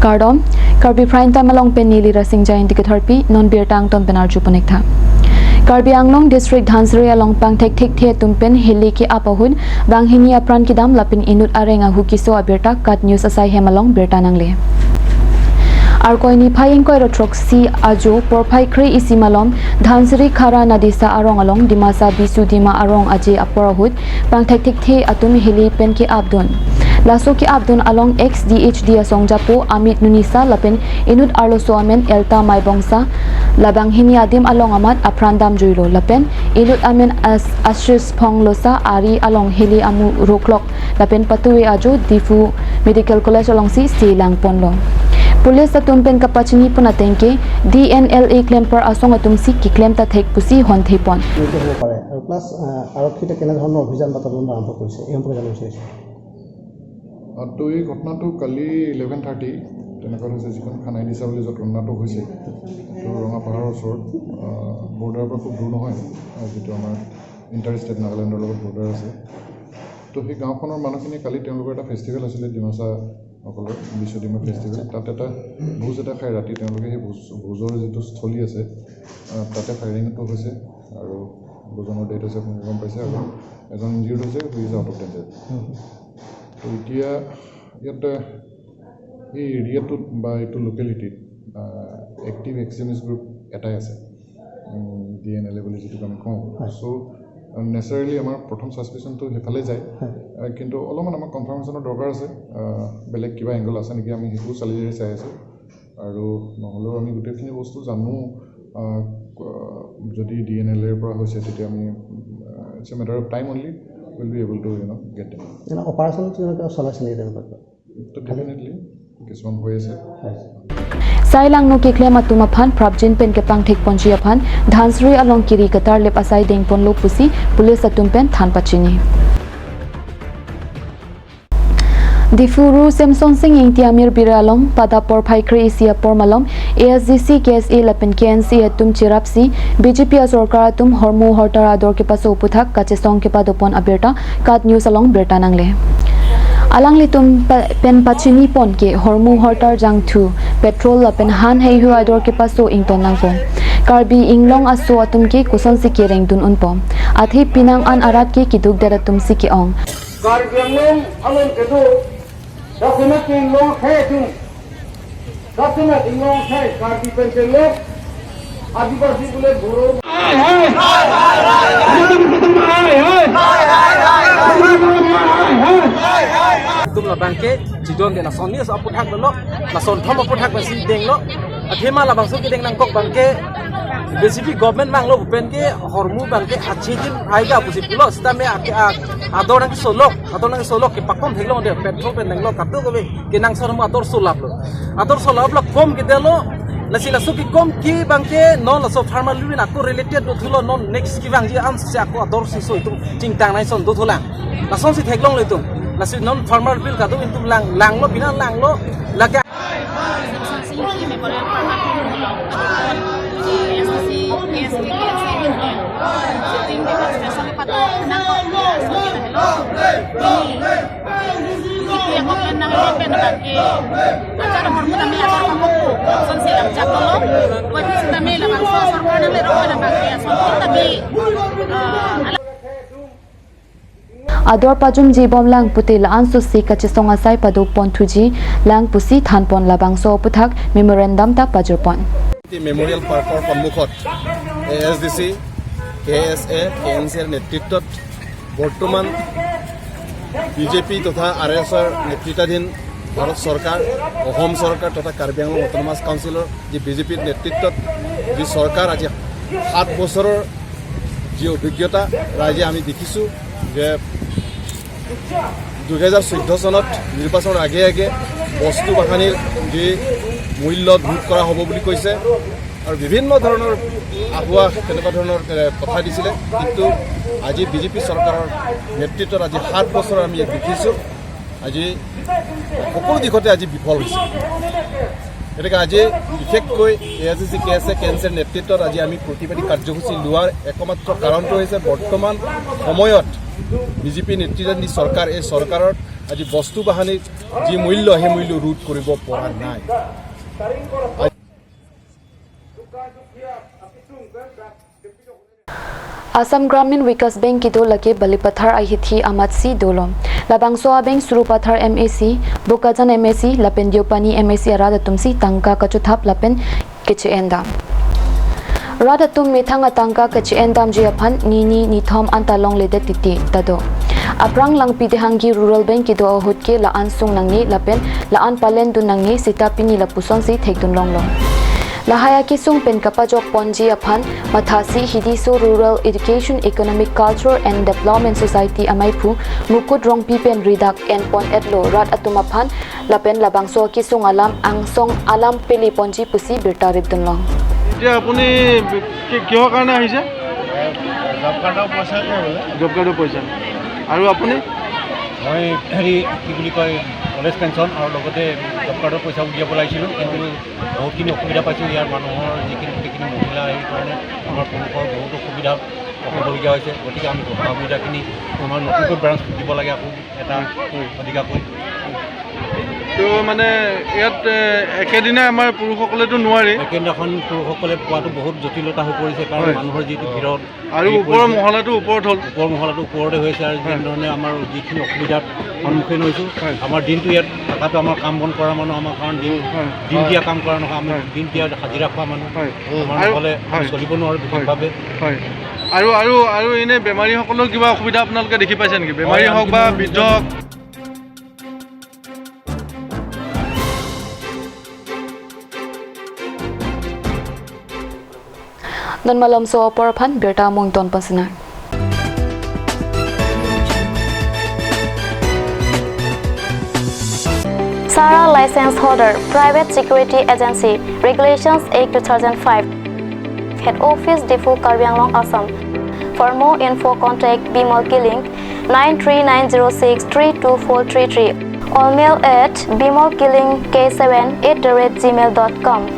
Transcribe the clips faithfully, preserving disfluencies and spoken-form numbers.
Kardom, Karbi Prime Time along pen neli Rasing Jain tiketharpi, non birta angton pen arju ponik tha. Karbi Anglong District Dhansiri along pangthek thekthe atum pen heli ke-ap ahut, banghini apran kedam lapen inut areng ahu keso abirta KAT News asai hem along birta nangle. Arkoi niphai ingkoi ra throksi ajo porphai kre-isi malom Dhansiri Khara Nadisa arong along Dimasa Bisu Dima arong aje apor ahut pangthek thekthe atum heli pen ke-apdun. Laso ke-apdun along ex D H D asongjapo Amit Nunisa lapen inut arloso amen Elta Maibongsa, la banghini adim along amat apran damjuilo lapen inut amen As-, Ashish Phonglosa ari along heli amu roklok lapen patuve ajo Diphu Medical College alongsi se langponlo. Police atum pen kapachini pon ateng ke D N L A klemper asong atumsi keklem ta thek pusi honthepon. এনেকে হ'ব পাৰে। আৰু প্লাছ, আহ, আৰক্ষীয়ে কেনেধৰণৰ অভিযান বা তদন্ত আৰম্ভ কৰিছে, এই সম্পৰ্কে জানিব বিচাৰিছোঁ। আহ, তো এই ঘটনাটো কালি ইলেভেন থাৰ্টি তেনেকুৱাত হৈছে, যিখন খানাই দিছা বুলি য'ত ঘটনাটো হৈছে, এইটো ৰঙাপাহাৰৰ ওচৰত, আহ, বৰ্ডাৰৰ পৰা খুব দূৰ নহয়, আহ, যিটো আমাৰ ইণ্টাৰ ষ্টেট নাগালেণ্ডৰ লগত বৰ্ডাৰ আছে। তো সেই গাঁওখনৰ মানুহখিনিয়ে কালি তেওঁলোকৰ এটা ফেষ্টিভেল আছিলে, ডিমাচাসকলৰ বিচু ডিমা ফেষ্টিভেল। তাত এটা ভোজ এটা খাই ৰাতি তেওঁলোকে সেই ভোজ, ভোজৰ যিটো স্থলী আছে, আহ, তাতে ফায়াৰিংটো হৈছে আৰু দুজনৰ ডেথ হৈছে, আপোনালোকে গম পাইছে, আৰু এজন ইনজিউৰ্ড হৈছে, who is out of danger। তো এতিয়া ইয়াত এই এৰিয়াটোত বা এইটো লোকেলিটিত, আহ, এক্টিভ এক্সট্ৰিমিষ্ট গ্ৰুপ এটাই আছে, ডি এন এল এ বুলি যিটোক আমি কওঁ। হয়। চ' নেচাৰেলি আমাৰ প্ৰথম ছাছপিচনটো সেইফালে যায়। হয়। আহ, কিন্তু অলপমান আমাক কনফাৰ্মেশ্যনৰ দৰকাৰ আছে, আহ, বেলেগ কিবা এংগল আছে নেকি, আমি সেইটোও চালি জাৰি চাই আছোঁ। আৰু নহ'লেও আমি গোটেইখিনি বস্তু জানো, আহ, ক-, যদি ডি এন এল এৰ পৰা হৈছে, তেতিয়া আমি, আহ, it's a matter of time only, we'll be able to, you know, get them। এনে অপাৰেশ্যন তেনেকুৱা চলাইছে নেকি তেনেকুৱা? তো ডেফিনেটলি কিছুমান হৈ আছে। Sai langno keklem atum aphan prapjin pen kepangthek ponji aphan Dhansiri along kiri ketarlip asai dengponlo pusi police atum pen than pachini. Diphu Rural Samson Sing Ingti Amir Bira along pada porphai kre-isi apor malom A S D C, K S A lapen K N C A atum cherapsi B J P asorkar atum hormu hortar ador kepaso aputhak kachesong kepadopon abirta KAT News along birta nangle. Alanglitum pa-, pen pachini pon ke hormu hortar jangthu, petrol lapen han heihui ador kepaso ington nangpo. Karbi Anglong aso atum ke kosonsi kereng dun unpo. Athe penang an arat ke keduk det atumsi ke-ong. Karbi Anglong along kedo, document Anglong hai dung. Document Anglong hai Karbi pen Anglong, Adivasi bule Boro. Hai, hai. Hai, hai. Itum labang ke chidon de lason ni so aputhak lo, lason thom aputhak basi denglo. Athema labangso kedeng nangkok abang ke B J P government manglo pen ke hormu abang ke achijin aiga pusi pulo, sitame ake a-, ador nangkesolok, ador nangkesolok kepakom theklong de, petrol pen denglo, katu kave kenangsot hormu ador solaplo. Ador solaplo, kom kedelo, lasi laso kekom ke abang ke non laso farmer union ako related dothulo, non next kevangji ansi ako ador siso itum chingtang nai son dothulang. Lasonsi theklonglo itum. Lasi non farmer bill katu itum lang, langlo, pina langlo, lake Samson Sing Ingti Memorial Park, A S D C, K S A, sitting demonstration pato nangkok, ini, ini ako pen nang pen abang ke, ajar hormu tame ajar kamu, sonsi langchak dolo, buat ini tame labangso sorkar nang le rokok abang ke, sorkar tame, ah, Ador pajumji bomlang pute la-an sosi kachesong asai padoponthuji lang pusi thanpon, labangso aputhak memorandum ta pajirpon. Memorial পাৰ্কৰ সন্মুখত এ S D C, কে এছ এ, K N চিৰ নেতৃত্বত বৰ্তমান B J P তথা আৰ এছ এছৰ নেতৃত্বাধীন ভাৰত চৰকাৰ, অসম চৰকাৰ তথা কাৰ্বি আংলং অট'নমাছ কাউন্সিলৰ যি বি জে পিৰ নেতৃত্বত যি চৰকাৰ, আজি সাত বছৰৰ যি অভিজ্ঞতা ৰাইজে আমি দেখিছোঁ যে দুহেজাৰ চৈধ্য চনত নিৰ্বাচনৰ আগে আগে বস্তু বাহানিৰ যি মূল্য যোগ কৰা হ'ব বুলি কৈছে আৰু বিভিন্ন ধৰণৰ আগুৱা তেনেকুৱা ধৰণৰ, এ, কথা দিছিলে। কিন্তু আজি বি জে পি চৰকাৰৰ নেতৃত্বত আজি সাত বছৰ আমি দেখিছোঁ, আজি সকলো দিশতে আজি বিফল হৈছে। গতিকে আজি বিশেষকৈ A I C C K S A, K N চিৰ নেতৃত্বত আজি আমি প্ৰতিবাদী কাৰ্যসূচী লোৱাৰ একমাত্ৰ কাৰণটো হৈছে বৰ্তমান সময়ত বি জে পি নেতৃত্বাধীন চৰকাৰ, এই চৰকাৰৰ আজি বস্তু বাহানিৰ যি মূল্য, সেই মূল্য ৰোধ কৰিব পৰা নাই। Assam Gramin Vikas Bank kedo lake Balipathar ahithi amatsi dolo. Labangso a-bank Sarupathar M A C, Bokajan M A C, lapen Deopani M A C arat atumsi tangka kachothap lapen keche-endam. Rat atum methang atangka keche-endamji aphan nini nithom anta longledet titi ta do. Aphrang Langpi Dehangi Rural Bank kedo ahut ke la-an sung nangne lapen la-an palendun nangne seta pini lapusonsi thekdun longlo. Lahai akesung pen kapajok ponji aphan mathasi Hidiso Rural Education Economic Culture and Development Society amaiphu Mukut Rongpi pen ridak en pon-etlo rat atum aphan lapen labangso akesung alam angsong alam pele ponji pusi birta ripdun long. এতিয়া আপুনি কি-, কিহৰ কাৰণে আহিছে? জব কাৰ্ডৰ পইচা যে বোলে। জব কাৰ্ডৰ পইচা। আৰু আপুনি? মই হেৰি, কি বুলি কয়, কলেজ পেঞ্চন আৰু লগতে জব কাৰ্ডৰ পইচা উলিয়াবলৈ আহিছিলোঁ, কিন্তু বহুতখিনি অসুবিধা পাইছোঁ। ইয়াৰ মানুহৰ যিখিনি, গোটেইখিনি মহিলা, সেইকাৰণে আমাৰ পুৰুষৰ বহুত অসুবিধা, অসুবিধা হৈছে। গতিকে আমি অসুবিধাখিনি আমাৰ নতুনকৈ ব্ৰাঞ্চ দিব লাগে, আকৌ এটা অধিকাকৈ। তো মানে ইয়াত, এ, একেদিনাই আমাৰ পুৰুষসকলেতো নোৱাৰে। একেদিনাখন পুৰুষসকলে পোৱাটো বহুত জটিলতা হৈ পৰিছে, কাৰণ হয়। মানুহৰ যিটো ভিৰত আৰু এই ওপৰৰ পৰিছে। মহলাটো ওপৰত হ'ল। ওপৰৰ মহলাটো ওপৰতে হৈছে আৰু হয়। যেনেধৰণে আমাৰ যিখিনি অসুবিধাৰ সন্মুখীন হৈছোঁ, হয়। আমাৰ দিনটো ইয়াত থকাটো আমাৰ কাম বন কৰা মানুহ, আমাৰ কাৰণ দিন, হয়। দিনতীয়া কাম কৰা নহয়, আমি হয়। দিনতীয়া হাজিৰা খোৱা মানুহ। হয়। আমাৰ আৰু নহ'লে হয়। চলিব নোৱাৰোঁ হয়। বিশেষভাৱে। হয়। আৰু, আৰু, আৰু এনে বেমাৰীসকলৰ কিবা অসুবিধা আপোনালোকে দেখি পাইছে নেকি? বেমাৰী হয়, হওক বা আমি বৃদ্ধ হওক? Non malomso apor aphan birta mung ton pansinar. Sara license holder, Private Security Agency, Regulations Act two thousand five. Head Office, Diphu, Karbi Anglong, Assam. For more info, contact Bimal Killing, nine three nine zero six three two four three three, or mail at bimal killing k seven at the rate gmail dot com.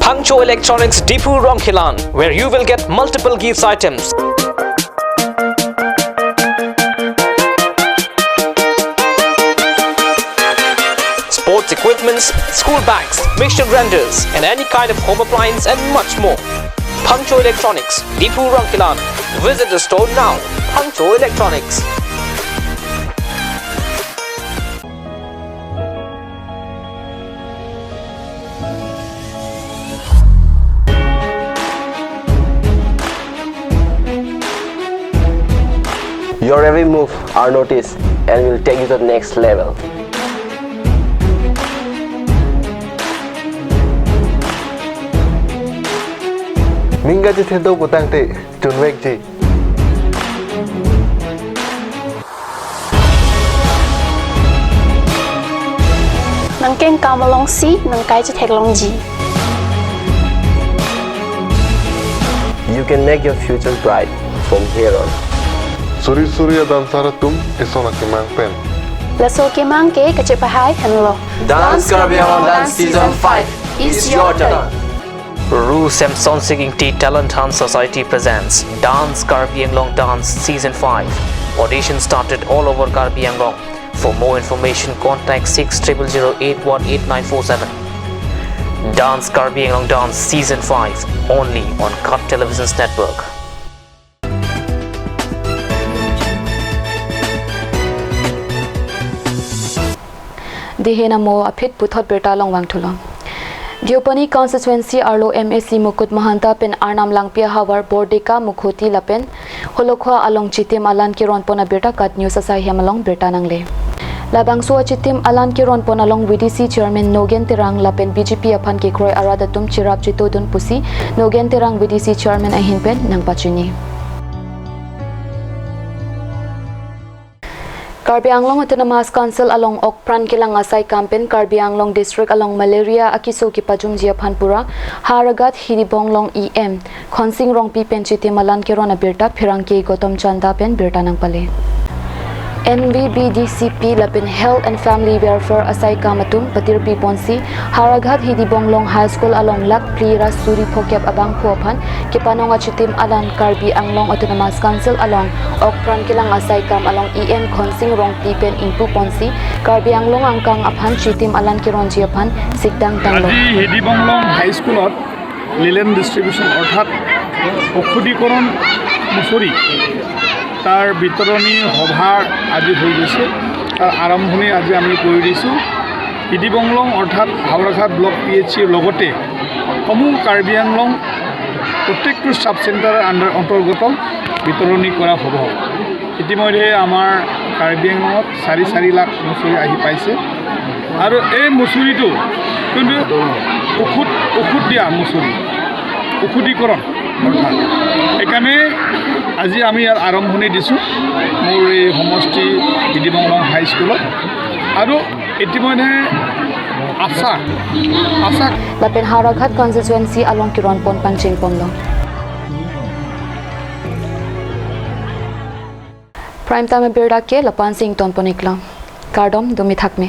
Phangcho Electronics, Diphu, Rongkhelan, where you will get multiple gifts items. Sports equipments, school bags, mixture grinders, and any kind of home appliance and much more. Phangcho Electronics, Diphu, Rongkhelan. Visit the store now. Phangcho Electronics. Your every move are noticed and will take you to the next level. Ning kachethedok putangte chunvekji. Nangkengkam alongsi nangkai chetheklongji. You can make your future bright from here on. Suri suri a-dancer atum eson akemang pen. Laso akemang ke kachepahai henlo. Dance Karbi Anglong Dance Season five. It's your turn. Ru Semson Sing Ingti Talent Hunt Society presents Dance Karbi Anglong Dance Season five. Audition started all over Karbi Anglong. For more information, contact six triple zero eight one eight nine four seven. Dance Karbi Anglong Dance Season five, only on Cut Televisions Network. Dei henam mo aphi puthot birta along vangthulo. Deopani constituency arlo M A C Mukut Mahanta pen Arnam Langpi ahavar Bordeka Mukhoti lapen Holokhua along chitim alan keronpon abirta Cut News asai hem along birta nangle. Labangso achitim alan keronpon along V D C Chairman Nogen Terang lapen B J P aphan kekroi arat atum cherap chetodun pusi Nogen Terang V D C Chairman ahin pen nangpachini. Karbi Anglong Autonomous Council along okpran kelang asai kam pen Karbi Anglong District along malaria akeso kepajumji aphan pura Howraghat Hiribong along E M Khonsing Rongpi pen chitim alan keron abirta pherangke Gautam Chanda pen birta nangpale. N V B D C P lapen Health and Family Welfare asaikam atum patirpi ponsi Howraghat Hidibonglong High School along lakh phli ra suri phokep abangphu aphan kepanong achitim alan Karbi Anglong Autonomous Council along okpran kelang asaikam along E M Khonsing Rongpi pen ingpu ponsi Karbi Anglong angkang aphan chitim alan keronji aphan sikdang tanglo. আজি হিদিবংলং হাইস্কুলত linen distribution অৰ্থাৎ ঔষধীকৰণ মুচৰি তাৰ বিতৰণী সভা আজি হৈ গৈছে। তাৰ আৰম্ভণি আজি আমি কৰি দিছোঁ। হিদিবংলং অৰ্থাৎ হাওৰাঘাট ব্লক পি এইচ চিৰ লগতে সমূহ কাৰ্বি আংলং প্ৰত্যেকটো ছাব চেণ্টাৰৰ আণ্ডাৰ অন্তৰ্গত বিতৰণি কৰা হ'ব। ইতিমধ্যে আমাৰ কাৰ্বি আংলঙত চাৰি চাৰি লাখ মুচৰি আহি পাইছে আৰু এই মুচৰিটো কিন্তু ঔষধ ঔষধ দিয়া মুচৰি, ঔষধীকৰণ অৰ্থাৎ। এইকাৰণে আজি আমি ইয়াৰ আৰম্ভণি দিছোঁ মোৰ এই সমষ্টি হিদিবংলং হাইস্কুলত। আৰু ইতিমধ্যে আশা আশা Lapen Howraghat constituency along keron pon pancheng ponlo. Prime time abirta ke lapu-an si ington pon iklo. Kardom, dumi thakme.